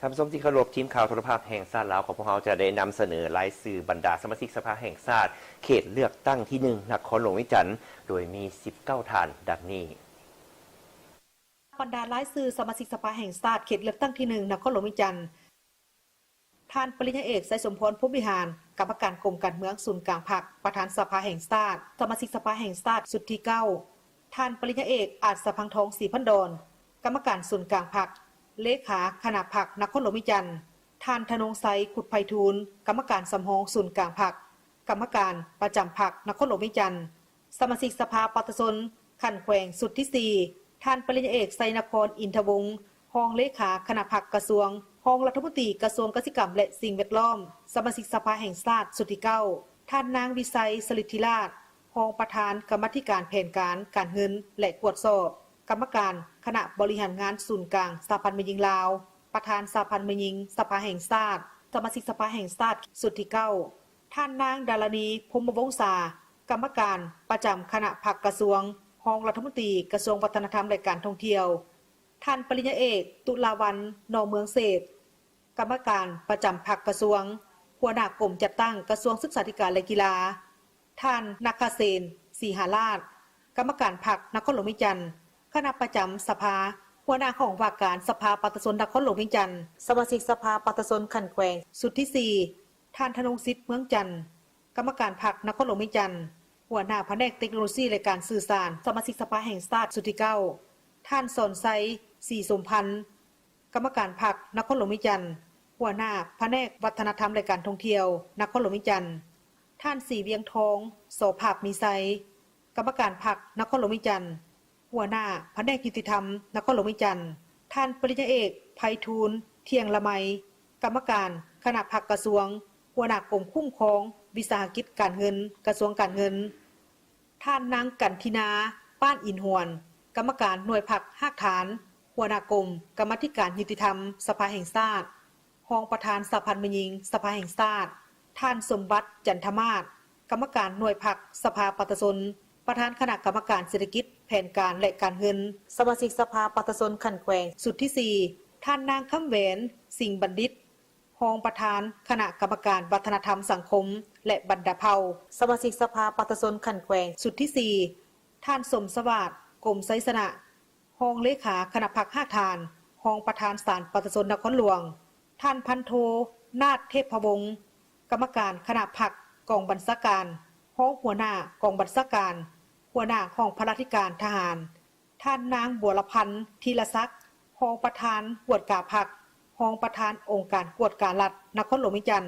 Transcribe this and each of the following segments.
ທ່ານຜູ້ຊົມທີ່ເຄົາລົບ, ທີມຂ່າວໂທລະພາບແຫ່ງຊາດລາວຂອງພວກເຮົາຈະໄດ້ນຳສະເໜີລາຍຊື່ບັນດາສະມາຊິກສະພາແຫ່ງຊາດ ເຂດເລືອກຕັ້ງທີໜຶ່ງ ນະຄອນຫຼວງວຽງຈັນ ໂດຍມີສິບເກົ້າທ່ານດັ່ງນີ້. ບັນດາລາຍຊື່ສະມາຊິກສະພາແຫ່ງຊາດ ເຂດເລືອກຕັ້ງທີໜຶ່ງ ນະຄອນຫຼວງວຽງຈັນ. ທ່ານປະລິນຍາເອກ ໄຊສົມພອນ ພົມວິຫານ ກຳມະການກົມການເມືອງສູນກາງພັກ ປະທານສະພາແຫ່ງຊາດ, ສະມາຊິກສະພາແຫ່ງຊາດຊຸດທີເກົ້າ, ທ່ານປະລິນຍາເອກ ອາດສະພັງທອງ ສີພັນດອນ ກຳມະການສູນກາງພັກ, ເລຂາຄະນະພັກນະຄອນຫຼວງວຽງຈັນ, ທ່ານທະນົງໄຊ ຄຸດໄພທູນ ກຳມະການສຳຮອງສູນກາງພັກ, ກຳມະການປະຈຳພັກນະຄອນຫຼວງວຽງຈັນ, ສະມາຊິກສະພາປະຊາຊົນຂັ້ນແຂວງຊຸດທີສີ່, ທ່ານປະລິນຍາເອກ ໄຊນະຄອນ ອິນທະວົງ ຮອງເລຂາຄະນະພັກກະຊວງ, ຮອງລັດຖະມົນຕີກະຊວງກະສິກຳ ແລະ ສິ່ງແວດລ້ອມ, ສະມາຊິກສະພາແຫ່ງຊາດຊຸດທີເກົ້າ, ທ່ານນາງ ວິໄຊ ສະລິດທິລາດ ຮອງປະທານກຳມາທິການແຜນການ, ການເງິນ ແລະ ກວດສອບ, ກຳມະການຄະນະບໍລິຫານງານສູນກາງສະຫະພັນແມ່ຍິງລາວ, ປະທານສະຫະພັນແມ່ຍິງສະພາແຫ່ງຊາດ, ສະມາຊິກສະພາແຫ່ງຊາດຊຸດທີເກົ້າ, ທ່ານນາງ ດາລະນີ ພົມມະວົງສາ ກຳມະການປະຈຳຄະນະພັກກະຊວງ, ຮອງລັດຖະມົນຕີກະຊວງວັດທະນະທຳ ແລະ ການທ່ອງທ່ຽວ, ທ່ານປະລິນຍາເອກ ຕຸລາວັນ ໜໍ່ເມືອງເສດ ກຳມະການປະຈຳພັກກະຊວງ, ຫົວໜ້າກົມຈັດຕັ້ງກະຊວງສຶກສາທິການ ແລະ ກິລາ, ທ່ານ ນາຄະເສນ ສີຫາລາດ ກຳມະການພັກນະຄອນຫຼວງວຽງຈັນ, ຄະນະປະຈຳສະພາ, ຫົວໜ້າຫ້ອງວ່າການສະພາປະຊາຊົນນະຄອນຫຼວງວຽງຈັນ, ສະມາຊິກສະພາປະຊາຊົນຂັ້ນແຂວງຊຸດທີສີ່, ທ່ານ ທະນົງສິດ ເມືອງຈັນ ກຳມະການພັກນະຄອນຫຼວງວຽງຈັນ, ຫົວໜ້າພະແນກເຕັກໂນໂລຊີ ແລະ ການສື່ສານ, ສະມາຊິກສະພາແຫ່ງຊາດຊຸດທີເກົ້າ, ທ່ານ ສອນໄຊ ສີສົມພັນ ກຳມະການພັກນະຄອນຫຼວງວຽງຈັນ, ຫົວໜ້າພະແນກວັດທະນະທຳ ແລະ ການທ່ອງທ່ຽວນະຄອນຫຼວງວຽງຈັນ, ທ່ານ ສີວຽງທອງ ສໍພາບມີໄຊ ກຳມະການພັກນະຄອນຫຼວງວຽງຈັນ, ຫົວໜ້າພະແນກຍຸຕິທຳນະຄອນຫຼວງວຽງຈັນ, ທ່ານປະລິນຍາເອກ ໄພທູນ ທ່ຽງລະໄມ ກຳມະການຄະນະພັກກະຊວງ, ຫົວໜ້າກົມຄຸ້ມຄອງວິສາຫະກິດການເງິນ ກະຊວງການເງິນ, ທ່ານນາງ ກັນທິນາ ປ້ານອິນຫວນ ກຳມະການໜ່ວຍພັກຮາກຖານ, ຫົວໜ້າກົມກຳມາທິການຍຸຕິທຳສະພາແຫ່ງຊາດ, ຮອງປະທານສະຫະພັນແມ່ຍິງສະພາແຫ່ງຊາດ, ທ່ານ ສົມບັດ ຈັນທະມາດ ກຳມະການໜ່ວຍພັກສະພາປະຊາຊົນ, ປະທານຄະນະກຳມະການເສດຖະກິດ, ແຜນການ ແລະ ການເງິນ, ສະມາຊິກສະພາປະຊາຊົນຂັ້ນແຂວງຊຸດທີສີ່, ທ່ານນາງ ຄຳແຫວນ ສິງບັນດິດ ຮອງປະທານຄະນະກຳມະການວັດທະນະທຳສັງຄົມ ແລະ ບັນດາເຜົ່າ, ສະມາຊິກສະພາປະຊາຊົນຂັ້ນແຂວງຊຸດທີສີ່, ທ່ານ ສົມສະຫວາດ ກົມໄຊຊະນະ ຮອງເລຂາຄະນະພັກຮາກຖານ, ຮອງປະທານສານປະຊາຊົນນະຄອນຫຼວງ, ທ່ານ ພັນໂທ ນາດ ເທບພະວົງ ກຳມະການຄະນະພັກກອງບັນຊາການ, ຮອງຫົວໜ້າກອງບັນຊາການ, ຫົວໜ້າຫ້ອງພະລາທິການທະຫານ, ທ່ານນາງ ບົວລະພັນ ທີລະສັກ ຮອງປະທານກວດກາພັກ, ຮອງປະທານອົງການກວດກາລັດນະຄອນຫຼວງວຽງຈັນ,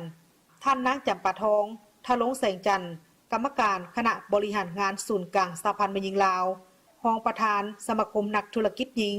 ທ່ານນາງ ຈຳປາທອງ ທະລົງແສງຈັນ ກຳມະການຄະນະບໍລິຫານງານສູນກາງສະຫະພັນແມ່ຍິງລາວ, ຮອງປະທານສະມາຄົມນັກທຸລະກິດຍິງ